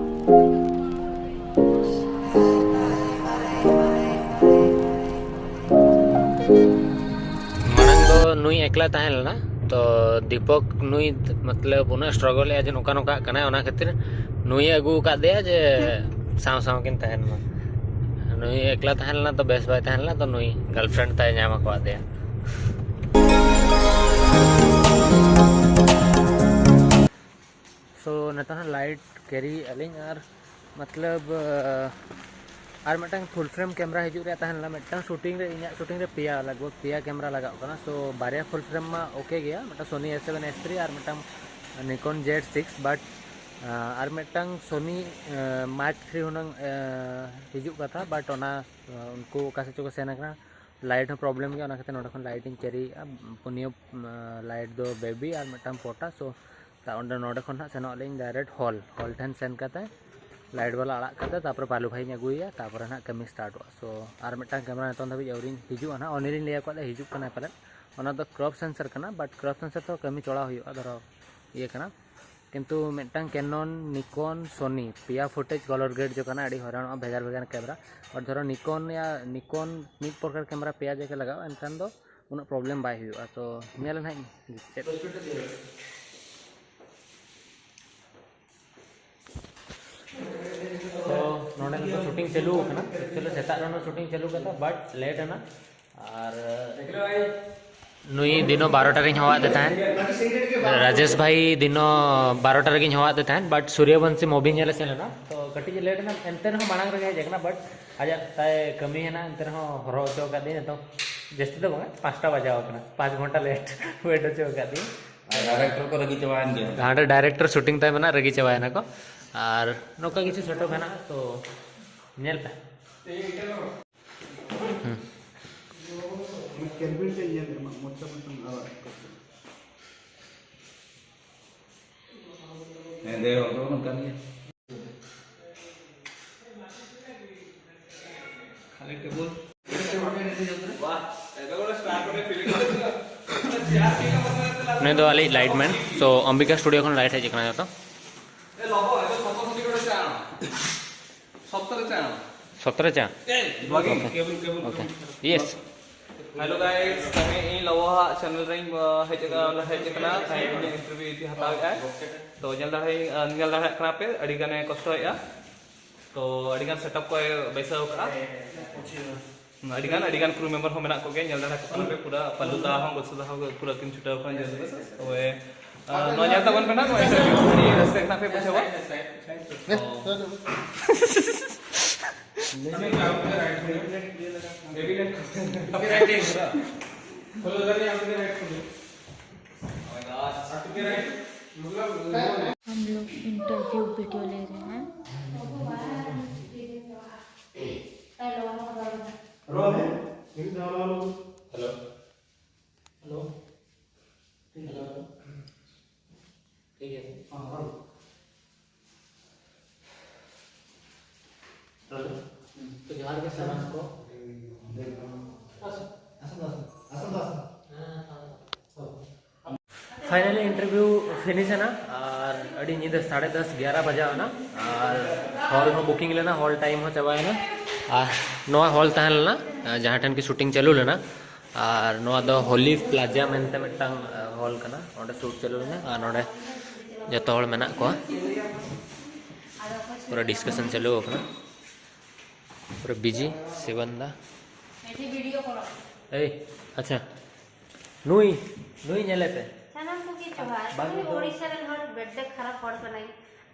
ᱢᱟᱲᱟᱝ ᱫᱚ ᱱᱩᱭ ᱮᱠᱞᱟ ᱛᱟᱦᱮᱸ ᱞᱮᱱᱟ, ᱛᱚ ᱫᱤᱯᱚᱠ ᱱᱩᱭ, ᱢᱚᱛᱞᱚᱵ, ᱩᱱᱟᱹᱜ ᱥᱴᱨᱟᱜᱚᱞ ᱮᱫᱼᱟ ᱡᱮ ᱱᱚᱝᱠᱟ ᱱᱚᱝᱠᱟᱜ ᱠᱟᱱᱟᱭ, ᱚᱱᱟ ᱠᱷᱟᱹᱛᱤᱨ ᱱᱩᱭᱮ ᱟᱹᱜᱩ ᱟᱠᱟᱫᱮᱭᱟ ᱡᱮ ᱥᱟᱶ ᱥᱟᱶ ᱠᱤᱱ ᱛᱟᱦᱮᱱ ᱢᱟ᱾ ᱱᱩᱭ ᱮᱠᱞᱟ ᱛᱟᱦᱮᱸ ᱞᱮᱱᱟ ᱛᱚ ᱵᱮᱥ ᱵᱟᱭ ᱛᱟᱦᱮᱸ ᱞᱮᱱᱟ, ᱛᱚ ᱱᱩᱭ ᱜᱟᱨᱞᱯᱷᱨᱮᱱᱰ ᱛᱟᱭ ᱧᱟᱢ ᱟᱠᱟᱫᱮᱭᱟ᱾ ᱥᱳ ᱱᱤᱛᱚᱜ ᱦᱟᱸᱜ ᱞᱟᱭᱤᱴ ᱠᱮᱨᱤᱭᱮᱫᱼᱟ ᱞᱤᱧ ᱟᱨ ᱢᱚᱛᱞᱚᱵ, ᱟᱸ, ᱟᱨ ᱢᱤᱫᱴᱟᱝ ᱯᱷᱩᱞ ᱯᱷᱨᱮᱢ ᱠᱮᱢᱮᱨᱟ ᱦᱤᱡᱩᱜ ᱨᱮᱭᱟᱜ ᱛᱟᱦᱮᱸ ᱞᱮᱱᱟ᱾ ᱢᱤᱫᱴᱟᱝ ᱥᱩᱴᱤᱝ ᱨᱮ, ᱤᱧᱟᱹᱜ ᱥᱩᱴᱤᱝ ᱨᱮ ᱯᱮᱭᱟ, ᱞᱟᱜᱽ ᱵᱷᱟᱜᱽ ᱯᱮᱭᱟ ᱠᱮᱢᱮᱨᱟ ᱞᱟᱜᱟᱜ ᱠᱟᱱᱟ᱾ ᱥᱳ ᱵᱟᱨᱭᱟ ᱯᱷᱩᱞ ᱯᱷᱨᱮᱢ ᱢᱟ ᱳᱠᱮ ᱜᱮᱭᱟ, ᱢᱤᱫᱴᱟᱝ ᱥᱳᱱᱤ ᱮ ᱥᱮᱵᱷᱮᱱ ᱮᱥ ᱛᱷᱨᱤ ᱟᱨ ᱢᱤᱫᱴᱟᱝ ᱱᱤᱠᱚᱱ ᱡᱮᱰ ᱥᱤᱠᱥ, ᱵᱟᱴ ᱟᱨ ᱢᱤᱫᱴᱟᱝ ᱥᱳᱱᱤ ᱢᱟᱨᱠ ᱛᱷᱨᱤ ᱦᱩᱱᱟᱹᱝ ᱦᱤᱡᱩᱜ ᱠᱟᱛᱷᱟ, ᱵᱟᱴ ᱚᱱᱟ ᱩᱱᱠᱩ ᱚᱠᱟ ᱥᱮᱫ ᱪᱚᱠᱚ ᱥᱮᱱ ᱟᱠᱟᱱᱟ, ᱞᱟᱭᱤᱴ ᱦᱚᱸ ᱯᱨᱚᱵᱞᱮᱢ ᱜᱮᱭᱟ, ᱚᱱᱟ ᱠᱷᱟᱹᱛᱤᱨ ᱱᱚᱰᱮ ᱠᱷᱚᱱ ᱞᱟᱭᱤᱴ ᱤᱧ ᱠᱮᱨᱤᱭᱮᱫᱼᱟ᱾ ᱯᱩᱱᱭᱟᱹ ᱞᱟᱭᱤᱴ ᱫᱚ ᱵᱮᱵᱤ ᱟᱨ ᱢᱤᱫᱴᱟᱝ ᱯᱚᱴᱟ᱾ ᱥᱳ ᱛᱟ ᱚᱸᱰᱮ, ᱱᱚᱰᱮ ᱠᱷᱚᱱ ᱦᱟᱸᱜ ᱥᱮᱱᱚᱜ ᱟᱹᱞᱤᱧ ᱰᱟᱭᱨᱮᱠᱴ ᱦᱚᱞ, ᱦᱚᱞ ᱴᱷᱮᱱ ᱥᱮᱱ ᱠᱟᱛᱮ ᱞᱟᱭᱤᱴ ᱵᱟᱞᱟ ᱟᱲᱟᱜ ᱠᱟᱛᱮ ᱛᱟᱨᱯᱚᱨᱮ ᱯᱟᱞᱩ ᱵᱷᱟᱭᱤᱧ ᱟᱹᱜᱩᱭᱮᱭᱟ, ᱛᱟᱨᱯᱚᱨᱮ ᱱᱟᱦᱟᱜ ᱠᱟᱹᱢᱤ ᱥᱴᱟᱨᱴᱚᱜᱼᱟ᱾ ᱥᱳ ᱟᱨ ᱢᱤᱫᱴᱟᱝ ᱠᱮᱢᱮᱨᱟ ᱱᱤᱛᱚᱝ ᱫᱷᱟᱹᱵᱤᱡ ᱟᱹᱣᱨᱤᱧ ᱦᱤᱡᱩᱜᱼᱟ ᱱᱟᱦᱟᱜ, ᱚᱱᱮᱞᱤᱧ ᱞᱟᱹᱭ ᱟᱠᱟᱫ ᱦᱤᱡᱩᱜ ᱠᱟᱱᱟᱭ ᱯᱟᱞᱮᱫ᱾ ᱚᱱᱟ ᱫᱚ ᱠᱨᱚᱯ ᱥᱮᱱᱥᱟᱨ ᱠᱟᱱᱟ, ᱵᱟᱴ ᱠᱨᱚᱯ ᱥᱮᱱᱥᱟᱨ ᱛᱮᱦᱚᱸ ᱠᱟᱹᱢᱤ ᱪᱚᱲᱟᱣ ᱦᱩᱭᱩᱜᱼᱟ, ᱫᱷᱚᱨᱚ ᱤᱭᱟᱹ ᱠᱟᱱᱟ᱾ ᱠᱤᱱᱛᱩ ᱢᱤᱫᱴᱟᱝ ᱠᱮᱱᱚᱱ, ᱱᱤᱠᱚᱱ, ᱥᱳᱱᱤ ᱯᱮᱭᱟ ᱯᱷᱩᱴᱮᱡᱽ ᱠᱚᱞᱚᱨ ᱜᱨᱮᱰ ᱡᱚ ᱠᱟᱱᱟ, ᱟᱹᱰᱤ ᱦᱚᱭᱨᱟᱱᱚᱜᱼᱟ ᱵᱷᱮᱜᱟᱨ ᱵᱷᱮᱜᱟᱨ ᱠᱮᱢᱮᱨᱟ᱾ ᱟᱨ ᱫᱷᱚᱨᱚ ᱱᱤᱠᱚᱱ ᱭᱟ, ᱱᱤᱠᱚᱱ ᱢᱤᱫ ᱯᱨᱚᱠᱟᱨ ᱠᱮᱢᱮᱨᱟ ᱯᱮᱭᱟ ᱡᱟᱭᱜᱟ ᱞᱟᱜᱟᱜᱼᱟ, ᱮᱱᱠᱷᱟᱱ ᱫᱚ ᱩᱱᱟᱹᱜ ᱯᱨᱚᱵᱞᱮᱢ ᱵᱟᱭ ᱦᱩᱭᱩᱜᱼᱟ᱾ ᱛᱚ ᱧᱮᱞ ᱱᱟᱦᱟᱜ ᱪᱮᱫ᱾ ᱛᱚ ᱱᱚᱰᱮ ᱱᱤᱛᱚᱜ ᱥᱩᱴᱤᱝ ᱪᱟᱹᱞᱩ ᱟᱠᱟᱱᱟ᱾ ᱮᱠᱪᱩᱭᱮᱞᱤ ᱥᱮᱛᱟᱜ ᱨᱮ ᱚᱱᱟ ᱥᱩᱴᱤᱝ ᱪᱟᱹᱞᱩ ᱠᱟᱛᱮ, ᱵᱟᱴ ᱞᱮᱴ ᱮᱱᱟ᱾ ᱟᱨ ᱱᱩᱭ ᱫᱤᱱᱚ ᱵᱟᱨᱚᱴᱟ ᱨᱤᱧ ᱦᱚᱦᱚᱣᱟᱫ ᱫᱮ ᱛᱟᱦᱮᱸᱫ᱾ ᱨᱟᱡᱮᱥ ᱵᱷᱟᱭ ᱫᱤᱱᱚ ᱵᱟᱨᱚᱴᱟ ᱨᱮᱜᱮᱧ ᱦᱚᱦᱚᱣᱟᱫ ᱫᱮ ᱛᱟᱦᱮᱸᱫ, ᱵᱟᱴ ᱥᱩᱨᱭᱚᱵᱚᱱᱥᱤ ᱢᱩᱵᱷᱤ ᱧᱮᱞᱮ ᱥᱮᱱ ᱞᱮᱱᱟ, ᱛᱚ ᱠᱟᱹᱴᱤᱡ ᱮ ᱞᱮᱴ ᱮᱱᱟ, ᱮᱱᱛᱮ ᱨᱮᱦᱚᱸ ᱢᱟᱲᱟᱝ ᱨᱮᱜᱮ ᱦᱮᱡ ᱟᱠᱟᱱᱟ᱾ ᱵᱟᱴ ᱟᱡᱟᱜ ᱛᱟᱭ ᱠᱟᱹᱢᱤ ᱦᱮᱱᱟᱜ, ᱮᱱᱛᱮ ᱨᱮᱦᱚᱸ ᱦᱚᱨᱦᱚ ᱦᱚᱪᱚ ᱟᱠᱟᱫ ᱫᱤᱧ᱾ ᱱᱤᱛᱚᱝ ᱡᱟᱹᱥᱛᱤ ᱫᱚ ᱵᱟᱝᱟ, ᱯᱟᱸᱪᱴᱟ ᱵᱟᱡᱟᱣ ᱟᱠᱟᱱᱟ, ᱯᱟᱸᱪ ᱜᱷᱚᱱᱴᱟ ᱞᱮᱴ ᱣᱮᱴ ᱦᱚᱪᱚ ᱟᱠᱟᱫ ᱫᱤᱧ᱾ ᱟᱨ ᱰᱟᱭᱨᱮᱠᱴᱚᱨ ᱠᱚ ᱨᱟᱹᱜᱤ ᱪᱟᱵᱟᱭᱮᱱ ᱜᱮᱭᱟ᱾ ᱦᱟᱸᱰᱮ ᱰᱟᱭᱨᱮᱠᱴᱚᱨ ᱥᱩᱴᱤᱝ ᱛᱟᱭ ᱢᱮᱱᱟᱜ, ᱨᱟᱹᱜᱤ ᱪᱟᱵᱟᱭᱮᱱᱟ ᱠᱚ᱾ ᱟᱨ ᱱᱚᱝᱠᱟ ᱠᱤᱪᱷᱩ ᱥᱮᱴᱟᱯ ᱦᱮᱱᱟᱜᱼᱟ, ᱛᱚ ᱧᱮᱞ ᱯᱮ᱾ ᱦᱩᱸ᱾ ᱚᱱᱟ ᱠᱮᱞᱵᱤᱱ ᱴᱷᱮᱱ ᱧᱮᱞ ᱮᱢᱟ, ᱢᱚᱪᱟ ᱢᱚᱪᱟ ᱟᱲᱟᱜ ᱠᱟᱛᱮ᱾ ᱦᱮᱸ, ᱫᱮ, ᱚᱱᱟ ᱫᱚ ᱱᱚᱝᱠᱟᱱ ᱜᱮᱭᱟ᱾ ᱠᱷᱟᱹᱞᱤ ᱴᱮᱵᱩᱞ᱾ ᱵᱟᱦ, ᱮᱛᱚ ᱵᱚᱲ ᱥᱴᱟᱨ ᱠᱚᱨᱮ ᱯᱷᱤᱞᱢ᱾ ᱩᱱᱤ ᱫᱚ ᱟᱞᱮᱭᱤᱡ ᱞᱟᱭᱤᱴ ᱢᱮᱱ᱾ ᱥᱳ ᱚᱢᱵᱤᱠᱟ ᱥᱴᱩᱰᱤᱭᱳ ᱠᱷᱚᱱ ᱞᱟᱭᱤᱴ ᱦᱮᱡ ᱟᱠᱟᱱᱟ ᱡᱚᱛᱚ᱾ ᱥᱚᱛᱨᱚ ᱪᱟ᱾ ᱳᱠᱮ᱾ ᱭᱮᱥ᱾ ᱦᱮᱞᱳ ᱜᱟᱭᱥ, ᱛᱮᱦᱮᱧ ᱤᱧ ᱞᱚᱵᱚ ᱦᱟᱜ ᱪᱮᱱᱮᱞ ᱨᱮᱧ ᱦᱮᱡ ᱟᱠᱟᱱᱟ, ᱦᱮᱡ ᱟᱠᱟᱱᱟ᱾ ᱛᱮᱦᱮᱧ ᱤᱧᱟᱹᱜ ᱤᱱᱴᱟᱨᱵᱷᱤᱭᱩ ᱤᱫᱤ ᱦᱟᱛᱟᱣ ᱮᱫᱟᱭ᱾ ᱛᱚ ᱧᱮᱞ ᱫᱟᱲᱮᱭᱟᱜ ᱧᱮᱞ ᱫᱟᱲᱮᱭᱟᱜ ᱠᱟᱱᱟ ᱯᱮ, ᱟᱹᱰᱤ ᱜᱟᱱᱮ ᱠᱚᱥᱴᱚᱭᱮᱫᱼᱟ᱾ ᱛᱚ ᱟᱹᱰᱤ ᱜᱟᱱ ᱥᱮᱴᱟᱯ ᱠᱚᱭ ᱵᱟᱹᱭᱥᱟᱹᱣ ᱟᱠᱟᱫᱼᱟ᱾ ᱟᱹᱰᱤ ᱜᱟᱱ ᱟᱹᱰᱤ ᱜᱟᱱ ᱠᱨᱩ ᱢᱮᱢᱵᱟᱨ ᱦᱚᱸ ᱢᱮᱱᱟᱜ ᱠᱚᱜᱮᱭᱟ, ᱧᱮᱞ ᱫᱟᱲᱮᱭᱟᱜ ᱠᱟᱱᱟ ᱯᱮ᱾ ᱯᱩᱨᱟᱹ ᱯᱟᱞᱩ ᱫᱟ ᱦᱚᱸ, ᱜᱚᱞᱥᱩ ᱫᱟ ᱦᱚᱸ ᱯᱩᱨᱟᱹ ᱠᱤᱱ ᱪᱷᱩᱴᱟᱹᱣ ᱟᱠᱟᱱᱟ ᱡᱚᱞᱫᱤ᱾ ᱛᱚᱵᱮ ᱟᱨ ᱱᱚᱣᱟ ᱧᱮᱞ ᱛᱟᱵᱚᱱ ᱯᱮ ᱱᱟᱜ, ᱱᱚᱣᱟ ᱤᱱᱴᱟᱨᱵᱷᱤᱭᱩ ᱟᱹᱰᱤ ᱨᱟᱹᱥᱠᱟᱹ ᱠᱷᱚᱱᱟᱜ ᱯᱮ ᱵᱩᱡᱷᱟᱹᱣᱟ᱾ हम लोग इंटरव्यू वीडियो ले रहे हैं। हेलो। हेलो। हेलो। हेलो। ठीक है। हाँ, हाँ। हेलो। तो जोहार ᱜᱮ ᱥᱟᱱᱟᱢ ᱠᱚ᱾ ᱯᱷᱟᱭᱱᱟᱞᱤ ᱤᱱᱴᱟᱨᱵᱷᱤᱭᱩ ᱯᱷᱤᱱᱤᱥ ᱮᱱᱟ ᱟᱨ ᱟᱹᱰᱤ ᱧᱤᱫᱟᱹ ᱥᱟᱲᱮ ᱫᱚᱥ ᱜᱮᱭᱟᱨᱟ ᱵᱟᱡᱟᱣ ᱮᱱᱟ᱾ ᱟᱨ ᱦᱚᱞ ᱦᱚᱸ ᱵᱩᱠᱤᱝ ᱞᱮᱱᱟ, ᱦᱚᱞ ᱴᱟᱭᱤᱢ ᱦᱚᱸ ᱪᱟᱵᱟᱭᱮᱱᱟ᱾ ᱟᱨ ᱱᱚᱣᱟ ᱦᱚᱞ ᱛᱟᱦᱮᱸ ᱞᱮᱱᱟ ᱡᱟᱦᱟᱸ ᱴᱷᱮᱱ ᱠᱤ ᱥᱩᱴᱤᱝ ᱪᱟᱹᱞᱩ ᱞᱮᱱᱟ᱾ ᱟᱨ ᱱᱚᱣᱟ ᱫᱚ ᱦᱳᱞᱤ ᱯᱞᱟᱡᱟ ᱢᱮᱱᱛᱮ ᱢᱤᱫᱴᱟᱝ ᱦᱚᱞ ᱠᱟᱱᱟ, ᱚᱸᱰᱮ ᱥᱩᱴ ᱪᱟᱹᱞᱩ ᱞᱮᱱᱟ᱾ ᱟᱨ ᱱᱚᱸᱰᱮ ᱡᱚᱛᱚ ᱦᱚᱲ ᱢᱮᱱᱟᱜ ᱠᱚᱣᱟ, ᱯᱩᱨᱟᱹ ᱰᱤᱥᱠᱟᱥᱚᱱ ᱪᱟᱹᱞᱩ ᱟᱠᱟᱱᱟ᱾ ᱯᱩᱨᱟᱹ ᱵᱤᱡᱤ ᱥᱤᱵᱚᱱ ᱫᱟ᱾ ᱮᱭ, ᱟᱪᱪᱷᱟ, ᱱᱩᱭ ᱱᱩᱭ ᱧᱮᱞᱮ ᱯᱮ᱾ ᱥᱟᱱᱟᱢ ᱠᱚᱜᱮ ᱡᱚᱦᱟᱨ᱾ ᱵᱟᱝ ᱩᱱᱤ ᱫᱚ ᱳᱰᱤᱥᱟ ᱨᱮᱱ ᱦᱚᱲ ᱵᱮᱰᱮ ᱠᱷᱟᱨᱟᱯ ᱦᱚᱲ ᱠᱟᱱᱟᱭ᱾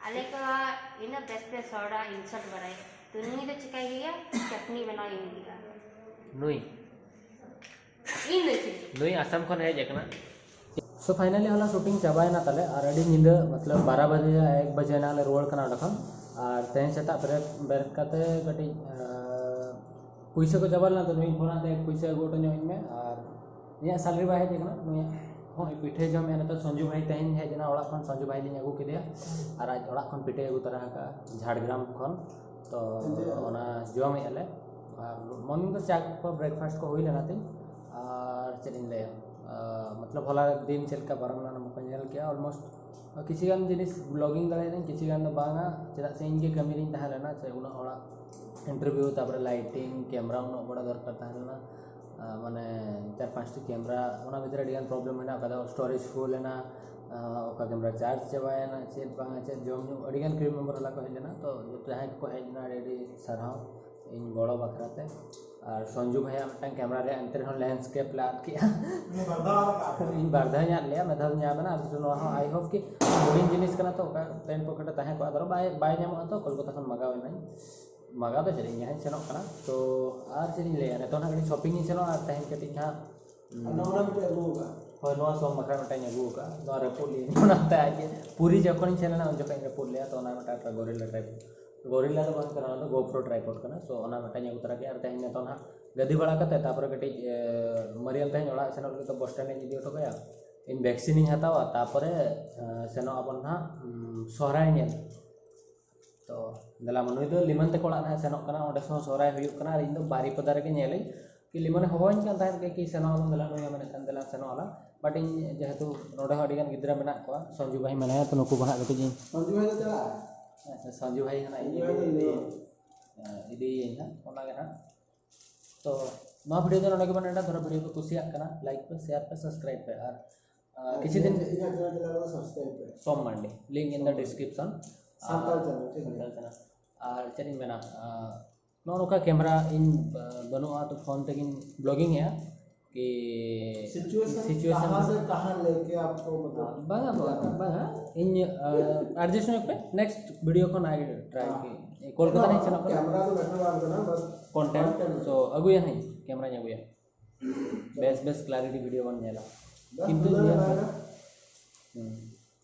ᱟᱞᱮ ᱠᱚᱣᱟᱜ ᱤᱱᱟᱹ ᱵᱮᱥ ᱵᱮᱥ ᱦᱚᱲᱟᱜ ᱤᱱᱥᱟᱞᱴ ᱵᱟᱲᱟᱭ᱾ ᱛᱚ ᱱᱩᱭ ᱫᱚ ᱪᱤᱠᱟᱭ ᱦᱩᱭᱩᱜᱼᱟ? ᱪᱟᱴᱱᱤ ᱵᱮᱱᱟᱣ ᱤᱧ ᱦᱩᱭᱩᱜᱼᱟ᱾ ᱱᱩᱭ ᱤᱧ ᱫᱚ ᱪᱮᱫ? ᱱᱩᱭ ᱟᱥᱟᱢ ᱠᱷᱚᱱ ᱦᱮᱡ ᱟᱠᱟᱱᱟ᱾ ᱥᱳ ᱯᱷᱟᱭᱱᱟᱞᱤ ᱦᱚᱞᱟ ᱥᱩᱴᱤᱝ ᱪᱟᱵᱟᱭᱮᱱᱟ ᱛᱟᱞᱮ, ᱟᱨ ᱟᱹᱰᱤ ᱧᱤᱫᱟᱹ, ᱢᱚᱛᱞᱚᱵ ᱵᱟᱨᱚ ᱵᱟᱡᱮ ᱭᱟ ᱮᱠ ᱵᱟᱡᱮ ᱱᱟᱜ ᱞᱮ ᱨᱩᱣᱟᱹᱲ ᱠᱟᱱᱟ ᱚᱸᱰᱮ ᱠᱷᱚᱱ᱾ ᱟᱨ ᱛᱮᱦᱮᱧ ᱥᱮᱛᱟᱜ ᱵᱮᱨᱮᱫ ᱵᱮᱨᱮᱫ ᱠᱟᱛᱮ ᱠᱟᱹᱴᱤᱡ ᱟᱸ, ᱯᱩᱭᱥᱟᱹ ᱠᱚ ᱪᱟᱵᱟ ᱞᱮᱱᱟ, ᱛᱚ ᱱᱩᱭᱤᱧ ᱯᱷᱳᱱ ᱟᱫ ᱛᱟᱭᱟ, ᱯᱩᱭᱥᱟᱹ ᱟᱹᱜᱩ ᱦᱚᱴᱚ ᱧᱚᱜ ᱟᱹᱧ ᱢᱮ᱾ ᱟᱨ ᱤᱧᱟᱹᱜ ᱥᱮᱞᱟᱨᱤ ᱵᱟᱭ ᱦᱮᱡ ᱟᱠᱟᱱᱟ, ᱱᱩᱭᱟᱜ ᱦᱚᱸ ᱯᱤᱴᱷᱟᱹᱭ ᱡᱚᱢᱮᱜᱼᱟ ᱱᱤᱛᱚᱜ᱾ ᱥᱚᱧᱡᱩ ᱵᱷᱟᱭ ᱛᱮᱦᱮᱧ ᱦᱮᱡ ᱮᱱᱟ ᱚᱲᱟᱜ ᱠᱷᱚᱱ, ᱥᱚᱧᱡᱩ ᱵᱷᱟᱭ ᱞᱤᱧ ᱟᱹᱜᱩ ᱠᱮᱫᱮᱭᱟ ᱟᱨ ᱟᱡ ᱚᱲᱟᱜ ᱠᱷᱚᱱ ᱯᱤᱴᱷᱟᱹᱭ ᱟᱹᱜᱩ ᱛᱚᱨᱟ ᱟᱠᱟᱫᱼᱟ ᱡᱷᱟᱲᱜᱨᱟᱢ ᱠᱷᱚᱱ᱾ ᱛᱚ ᱚᱱᱟ ᱡᱚᱢᱮᱜᱼᱟ ᱞᱮ᱾ ᱟᱨ ᱢᱚᱨᱱᱤᱝ ᱫᱚ ᱪᱟ ᱠᱚ, ᱵᱨᱮᱠᱯᱷᱟᱥᱴ ᱠᱚ ᱦᱩᱭ ᱞᱮᱱᱟ ᱛᱤᱧ᱾ ᱟᱨ ᱪᱮᱫ ᱤᱧ ᱞᱟᱹᱭᱟ, ᱢᱚᱛᱞᱚᱵ ᱦᱚᱞᱟ ᱫᱤᱱ ᱪᱮᱫ ᱞᱮᱠᱟ ᱯᱟᱨᱚᱢ ᱞᱮᱱᱟ ᱚᱱᱟ ᱠᱚ ᱧᱮᱞ ᱠᱮᱜᱼᱟ᱾ Almost ᱠᱤᱪᱷᱩ ᱜᱟᱱ ᱡᱤᱱᱤᱥ vlogging ᱫᱟᱲᱮᱭᱟᱫᱟᱹᱧ, ᱠᱤᱪᱷᱩ ᱜᱟᱱ ᱫᱚ ᱵᱟᱝᱟ, ᱪᱮᱫᱟᱜ ᱥᱮ ᱤᱧ ᱜᱮ ᱠᱟᱹᱢᱤ ᱨᱤᱧ ᱛᱟᱦᱮᱸ ᱞᱮᱱᱟ᱾ ᱥᱮ ᱩᱱᱟᱹᱜ ᱦᱚᱲᱟᱜ interview, ᱛᱟᱨᱯᱚᱨᱮ lighting, camera ᱩᱱᱟᱹᱜ ᱵᱚᱲᱚ ᱫᱚᱨᱠᱟᱨ ᱛᱟᱦᱮᱸ ᱞᱮᱱᱟ, ᱟᱨ ᱢᱟᱱᱮ ᱪᱟᱨ ᱯᱟᱸᱪᱴᱤ camera, ᱚᱱᱟ ᱵᱷᱤᱛᱨᱤ ᱨᱮ ᱟᱹᱰᱤ ᱜᱟᱱ problem ᱢᱮᱱᱟᱜ ᱟᱠᱟᱫᱟ᱾ Storage full ᱮᱱᱟ, ᱟᱨ ᱚᱠᱟ camera charge ᱪᱟᱵᱟᱭᱮᱱᱟ, ᱪᱮᱫ ᱵᱟᱝᱟ, ᱪᱮᱫ ᱡᱚᱢ ᱧᱩ, ᱟᱹᱰᱤ ᱜᱟᱱ crew member ᱦᱚᱞᱟ ᱠᱚ ᱦᱮᱡ ᱞᱮᱱᱟ᱾ ᱛᱚ ᱡᱚᱛᱚ ᱡᱟᱦᱟᱸᱭ ᱠᱚᱠᱚ ᱦᱮᱡ ᱞᱮᱱᱟ, ᱟᱹᱰᱤ ᱟᱹᱰᱤ ᱥᱟᱨᱦᱟᱣ ᱤᱧ ᱜᱚᱲᱚ ᱵᱟᱠᱷᱨᱟ ᱛᱮ᱾ ᱟᱨ ᱥᱚᱧᱡᱩ ᱵᱷᱟᱭᱟᱜ ᱢᱤᱫᱴᱟᱝ camera ᱨᱮᱭᱟᱜ ᱮᱱᱛᱮ ᱨᱮᱦᱚᱸ landscape ᱞᱮ ᱟᱫ ᱠᱮᱜᱼᱟ᱾ ᱤᱧ ᱵᱟᱨ ᱫᱷᱟᱣ ᱧᱟᱢ ᱞᱮᱭᱟ, ᱢᱤᱫ ᱫᱷᱟᱣ ᱧᱟᱢ ᱮᱱᱟ᱾ ᱟᱨ ᱱᱚᱣᱟ ᱦᱚᱸ I hope ᱠᱤ ᱦᱩᱰᱤᱧ ᱡᱤᱱᱤᱥ ᱠᱟᱱᱟ, ᱛᱚ ᱚᱠᱟ ᱯᱮᱱ ᱯᱚᱠᱮᱴ ᱨᱮ ᱛᱟᱦᱮᱸ ᱠᱚᱜᱼᱟ, ᱫᱷᱚᱨᱚ ᱵᱟᱭ, ᱵᱟᱭ ᱧᱟᱢᱚᱜᱼᱟ, ᱛᱚ ᱠᱳᱞᱠᱟᱛᱟ ᱠᱷᱚᱱ ᱢᱟᱜᱟᱣ ᱮᱱᱟᱹᱧ᱾ ᱢᱟᱜᱟᱣ ᱫᱚ ᱪᱮᱫ, ᱤᱧ ᱡᱟᱦᱟᱸᱧ ᱥᱮᱱᱚᱜ ᱠᱟᱱᱟ᱾ ᱛᱚ ᱟᱨ ᱪᱮᱫ ᱤᱧ ᱞᱟᱹᱭᱟ, ᱱᱤᱛᱚᱜ ᱦᱟᱸᱜ ᱠᱟᱹᱴᱤᱡ shopping ᱤᱧ ᱥᱮᱱᱚᱜᱼᱟ, ᱟᱨ ᱛᱮᱦᱮᱧ ᱠᱟᱹᱴᱤᱡ ᱦᱟᱸᱜ ᱟᱨ ᱱᱚᱣᱟ ᱢᱤᱫᱴᱮᱡ ᱟᱹᱜᱩ ᱟᱠᱟᱫ᱾ ᱦᱳᱭ, ᱱᱚᱣᱟ ᱥᱚᱢ ᱵᱟᱠᱷᱨᱟ ᱢᱤᱫᱴᱟᱝ ᱤᱧ ᱟᱹᱜᱩ ᱟᱠᱟᱫ, ᱱᱚᱣᱟ ᱨᱟᱹᱯᱩᱫ ᱞᱤᱭᱟᱹᱧ᱾ ᱚᱱᱟᱛᱮ ᱟᱡ ᱜᱮ ᱯᱩᱨᱤ ᱡᱚᱠᱷᱚᱱᱤᱧ ᱥᱮᱱ ᱞᱮᱱᱟ, ᱩᱱ ᱡᱚᱠᱷᱚᱱ ᱤᱧ ᱨᱟᱹᱯᱩᱫ ᱞᱮᱫᱟ᱾ ᱛᱚ ᱚᱱᱟ ᱢᱤᱫᱴᱟᱝ ᱜᱚᱨᱤᱞᱟ ᱴᱟᱭᱤᱯ, ᱜᱚᱨᱤᱞᱟ ᱫᱚ ᱵᱟᱝ ᱠᱟᱱᱟ, ᱚᱱᱟ ᱫᱚ GoPro tripod ᱠᱟᱱᱟ᱾ ᱥᱳ ᱚᱱᱟ ᱢᱤᱫᱴᱟᱝ ᱤᱧ ᱟᱹᱜᱩ ᱛᱚᱨᱟ ᱠᱮᱫᱟ᱾ ᱟᱨ ᱛᱮᱦᱮᱧ ᱱᱤᱛᱚᱜ ᱱᱟᱦᱟᱜ ᱜᱟᱹᱫᱤ ᱵᱟᱲᱟ ᱠᱟᱛᱮ, ᱛᱟᱨᱯᱚᱨᱮ ᱠᱟᱹᱴᱤᱡ ᱮ, ᱢᱟᱨᱤᱭᱟᱞ ᱛᱮᱦᱮᱧ ᱚᱲᱟᱜ ᱥᱮᱱᱚᱜ ᱞᱟᱹᱜᱤᱫ ᱫᱚ ᱵᱚᱥ ᱥᱴᱮᱱᱰ ᱤᱧ ᱤᱫᱤ ᱦᱚᱴᱚ ᱠᱟᱭᱟ᱾ ᱤᱧ ᱵᱷᱮᱠᱥᱤᱱ ᱤᱧ ᱦᱟᱛᱟᱣᱟ, ᱛᱟᱨᱯᱚᱨᱮ ᱮ, ᱥᱮᱱᱚᱜ ᱟᱵᱚᱱ ᱱᱟᱦᱟᱜ ᱩᱢ, ᱥᱚᱦᱨᱟᱭ ᱧᱮᱞ᱾ ᱛᱚ ᱫᱮᱞᱟ ᱢᱟ, ᱱᱩᱭ ᱫᱚ ᱞᱤᱢᱟᱱ ᱛᱟᱠᱚ ᱚᱲᱟᱜ ᱱᱟᱦᱟᱜ ᱥᱮᱱᱚᱜ ᱠᱟᱱᱟ, ᱚᱸᱰᱮ ᱦᱚᱸ ᱥᱚᱦᱨᱟᱭ ᱦᱩᱭᱩᱜ ᱠᱟᱱᱟ᱾ ᱟᱨ ᱤᱧ ᱫᱚ ᱵᱟᱨᱤᱯᱟᱫᱟ ᱨᱮᱜᱮ ᱧᱮᱞᱟᱹᱧ᱾ ᱠᱤ ᱞᱤᱢᱟᱱᱮ ᱦᱚᱦᱚᱣᱟᱹᱧ ᱠᱟᱱ ᱛᱟᱦᱮᱸᱫ ᱜᱮ, ᱠᱤ ᱥᱮᱱᱚᱜ ᱟᱵᱚᱱ, ᱫᱮᱞᱟ, ᱱᱩᱭ ᱦᱚᱸ ᱢᱮᱱᱮᱫ ᱛᱟᱦᱮᱸᱫ, ᱫᱮᱞᱟ ᱥᱮᱱᱚᱜ ᱟᱞᱟᱝ᱾ But ᱤᱧ ᱡᱮᱦᱮᱛᱩ ᱱᱚᱰᱮ ᱦᱚᱸ ᱟᱹᱰᱤ ᱜᱟᱱ ᱜᱤᱫᱽᱨᱟᱹ ᱢᱮᱱᱟᱜ ᱠᱚᱣᱟ, ᱥᱚᱧᱡᱩ ᱵᱷᱟᱭ ᱢᱮᱱᱟᱭᱟ, ᱛᱚ ᱱᱩᱠᱩ ᱠᱚ ᱱᱟᱦᱟᱜ ᱠᱟᱹᱴᱤᱡ ᱤᱧ ᱥᱚᱧᱡᱩ ᱵᱷᱟᱭ ᱫᱚ ᱪᱟᱞᱟᱜᱼᱟ? ᱟᱪᱪᱷ, ᱥᱚᱧᱡᱩ ᱵᱷᱟᱭ ᱦᱟᱸᱜ ᱥᱚᱧᱡᱩ ᱤᱫᱤ, ᱵᱷᱟᱭ ᱫᱚ ᱤᱫᱤ, ᱤᱫᱤ᱾ ᱤᱫᱤᱭᱟᱹᱧ ᱦᱟᱸᱜ, ᱚᱱᱟ ᱜᱮ ᱦᱟᱸᱜ᱾ ᱛᱚ ᱱᱚᱣᱟ video ᱫᱚ ᱱᱚᱰᱮ ᱜᱮᱵᱚᱱ ᱮᱱᱰᱟ᱾ ᱫᱷᱚᱨᱚ video ᱯᱮ ᱠᱩᱥᱤᱭᱟᱜ ᱠᱟᱱᱟ, like ᱯᱮ, share ᱯᱮ, subscribe ᱯᱮ᱾ ᱟᱨ ᱟᱨ ᱠᱤᱪᱷᱩ ᱫᱤᱱ ᱤᱧᱟᱹᱜ channel ᱨᱮ subscribe ᱯᱮ᱾ ᱥᱚᱢ ᱢᱟᱱᱰᱤ, link in the description᱾ Santal channel, ᱴᱷᱤᱠ ᱜᱮᱭᱟ᱾ ᱥᱟᱱᱛᱟᱲ channel᱾ ᱟᱨ ᱪᱮᱫ ᱤᱧ ᱢᱮᱱᱟ, ᱟᱨ ᱱᱚᱜᱼᱚ ᱱᱚᱝᱠᱟ camera ᱤᱧ, ᱟ, ᱵᱟᱹᱱᱩᱜᱼᱟ, ᱛᱚ phone ᱛᱮᱜᱮᱧ vlogging ᱮᱜᱼᱟ᱾ ᱠᱤ situation situation ᱠᱟᱦᱟᱸ ᱥᱮ ᱠᱟᱦᱟᱸ ᱞᱮᱠᱮ ᱟᱯᱠᱳ, ᱢᱚᱛᱞᱚᱵ, ᱵᱟᱝᱟ, ᱵᱟᱝᱟ, ᱵᱟᱝᱟ᱾ ᱤᱧ, ᱟ, adjust ᱧᱚᱜ ᱯᱮ, next video ᱠᱷᱚᱱ ᱟᱜᱮ try ᱦᱮᱸ᱾ ᱠᱤ ᱠᱳᱞᱠᱟᱛᱟ ᱨᱤᱧ ᱥᱮᱱᱚᱜ ᱠᱟᱱᱟ᱾ Camera ᱫᱚ matter ᱵᱟᱝ ᱠᱟᱱᱟ, ᱵᱟᱥ content, content᱾ So ᱟᱹᱜᱩᱭᱟ ᱦᱟᱸᱜ, cameraᱧ ᱟᱹᱜᱩᱭᱟ᱾ ᱵᱮᱥ ᱵᱮᱥ clarity video ᱵᱚᱱ ᱧᱮᱞᱟ᱾ ᱵᱟᱥ ᱠᱤᱱᱛᱩ ᱱᱩᱱᱟᱹᱜ ᱧᱮᱞ ᱜᱮ ᱯᱮ᱾ ᱵᱟᱝᱟ᱾ ᱦᱩᱸ᱾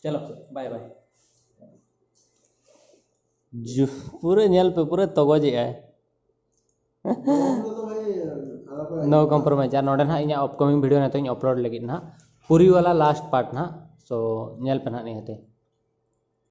ᱪᱚᱞᱚ, bye bye᱾ ᱡᱩ-, ᱯᱩᱨᱟᱹ ᱧᱮᱞ ᱯᱮ, ᱯᱩᱨᱟᱹ ᱛᱚᱜᱚᱡᱮᱜᱼᱟᱭ᱾ ᱱᱚᱣᱟ ᱫᱚ ᱵᱷᱟᱭ, ᱟᱞᱟᱯ ᱱᱚ compromise᱾ ᱟᱨ ᱱᱚᱰᱮ ᱱᱟᱦᱟᱜ ᱤᱧᱟᱹᱜ upcoming video ᱱᱤᱛᱚᱜ ᱤᱧ upload ᱞᱟᱹᱜᱤᱫ ᱱᱟᱦᱟᱜ, ᱯᱩᱨᱤ ᱣᱟᱞᱟ last part ᱱᱟᱦᱟᱜ᱾ So ᱧᱮᱞ ᱯᱮ ᱱᱟᱦᱟᱜ ᱱᱤᱦᱟᱹᱛᱤ᱾